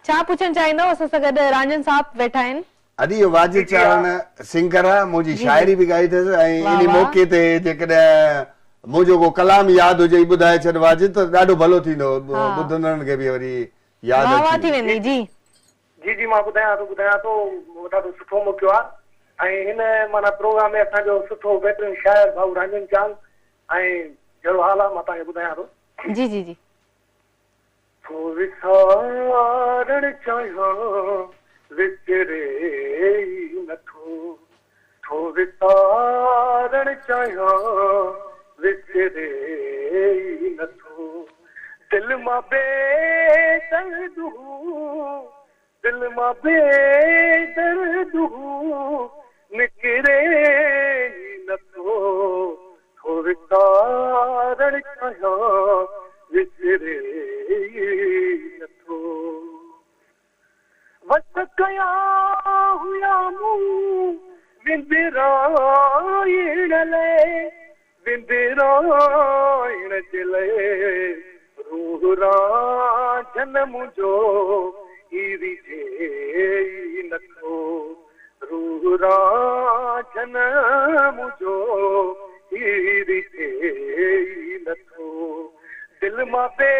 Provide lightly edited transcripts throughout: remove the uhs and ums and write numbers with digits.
ڇا پڇڻ چاهيندؤ؟ اسان سان گڏ رانجهن صاحب ويٺا آهن. ادي اهو واجد چارڻ سنگر آ منهنجي شاعري به ڳائي اٿس ۽ انهي موقعي تي جيڪڏهن منهنجو ڪو ڪلام ياد هجئي ٻڌائي ڇڏ واجد ته ڏاڍو ڀلو ٿيندو ٻڌندڙن کي به وري ياد اچي ويندي. جي جي جي مان ٻڌايان ٿو ٻڌايان ٿو ڏاڍو سٺو موقعو آ ۽ هن معنيٰ پروگرام ۾ اسان جو سٺو بهترين شاعر ڀائو رانجهن چانگ ۽ جهڙو حال آ مان توهان کي ٻڌايان ٿو. جي جي جي. ٿو وسارڻ چاهيان وسري ئي نٿو ٿو وسارڻ چاهيان وسري ئي نٿو دل مان بي درد هو دل مان بي درد هو نڪري ئي نٿو ٿو وسارڻ چاهيان وسري ئي نٿو. وس ڪيا هيا مون وندرائڻ لئه وندرائڻ جي لئه روح رانجهن منهنجو هي ريجهي ئي نٿو روح رانجهن منهنجو هي ريجهي ئي نٿو دل مان بي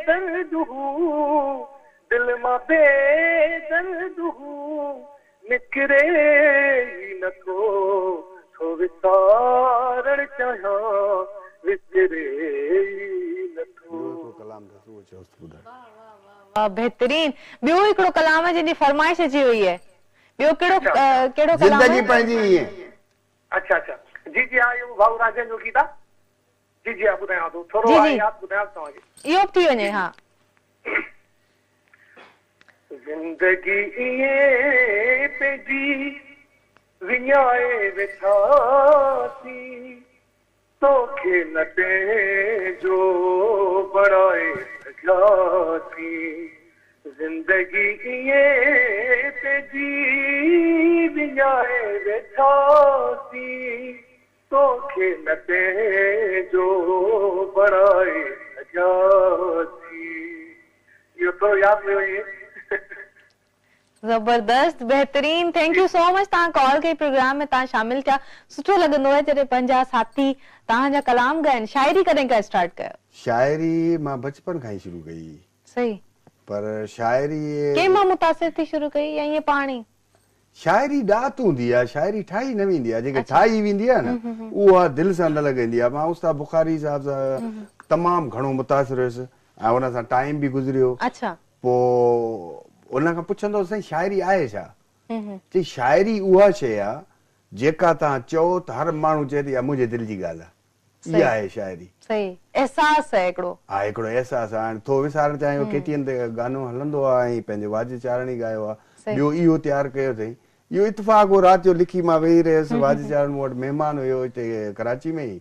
درد هو دل مان بي درد هو نڪري ئي نٿو ٿو وسارڻ چاهيان وسري ئي نٿو. ٻيو هڪڙو ڪلام اٿس اهو چئوس ته ٻڌاء. واه واه واه واه بهترين ٻيو هڪڙو ڪلام آهي جنهن جي فرمائش اچي وئي آهي ٻيو ڪهڙو ڪهڙو ڪلام زندگي پنهنجي ائين. اڇا اڇا جي جي ها اهو ڀائو رانجهن جو گيت آ جي جي ها ٻڌايان ٿو ٿورو آهي ياد ٻڌايان ٿو توهان کي. اهو به ٿي وڃي ها. زندگي ائين پنهنجي وڃائي ويٺاسين توکي نه پنهنجو بڻائي سگهياسين زندگي ائين پنهنجي وڃائي ويٺاسين توکي نه پنهنجو بڻائي سگهياسين. اهو ٿورو ياد ويو ائين. زبردست بهترين thank you سو مچ توهان ڪال ڪئي پروگرام ۾ توهان شامل ٿيا سٺو لڳندو آهي جڏهن پنهنجا ساٿي توهان جا ڪلام ڳائن شاعري ڪڏهن کان اسٽارٽ ڪيو. شاعري مان بچپن کان ئي شروع ڪئي. صحيح. پر شاعري. ڪنهن مان متاثر ٿي شروع ڪئي يا ائين پاڻ ئي. شاعري ڏات هوندي آهي، شاعري ٺاهي نه ويندي آهي، جيڪا ٺاهي ويندي آهي نه اها دل سان نه لڳندي آهي. مان استاد بخاري صاحب سان تمام گهڻو متاثر هيس ۽ ان سان ٽائيم به گذريو. پوء ان کان پڇندو هوس سائين شاعري آهي ڇا؟ چئي شاعري اها شيء آهي جيڪا توهان چئو ته هر ماڻهو چئي ته اها منهنجي دل جي ڳالهه آهي. اها آهي شاعري. صحيح احساس آهي هڪڙو. ها هڪڙو احساس آهي. هاڻي ٿو وسارڻ چاهيان اهو ڪي ٽي اين تي گانو هلندو آهي ۽ پنهنجو واجد چارڻ ئي ڳايو آهي. ٻيو اهو تيار ڪيو اٿئي. اهو اتفاق هو رات جو لکي مان ويهي رهيس واجد چارڻ مون وٽ مهمان هيو هتي ڪراچي ۾ ئي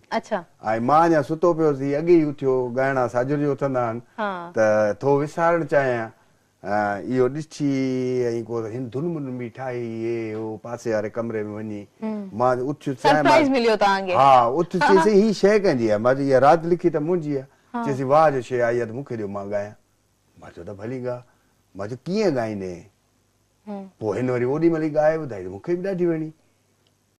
۽ مان اڃا ستو پيو هوس هي اڳي ئي اٿيو ڳائڻا ساجهر جو اٿندا آهن ته ٿو وسارڻ چاهيان اهو ڏٺي ۽ ڪو هن ڌن بن به ٺاهي هي هو پاسي واري ڪمري ۾ وڃي مان اٿيس چانهه سرپرائز مليو توهان کي. ها اٿيس چيس سائين هي شيء ڪنهن جي آهي مان چيو اها رات لکي ته منهنجي آهي چيس واهه جو شيء آهي اها ته مون کي ڏيو مان ڳايان مان چيو ته ڀلي ڳاء مان چيو ڪيئن ڳائيندين پوء هن وري اوڏي مهل ئي ڳائي ٻڌائي ته مون کي به ڏاڍي وڻي.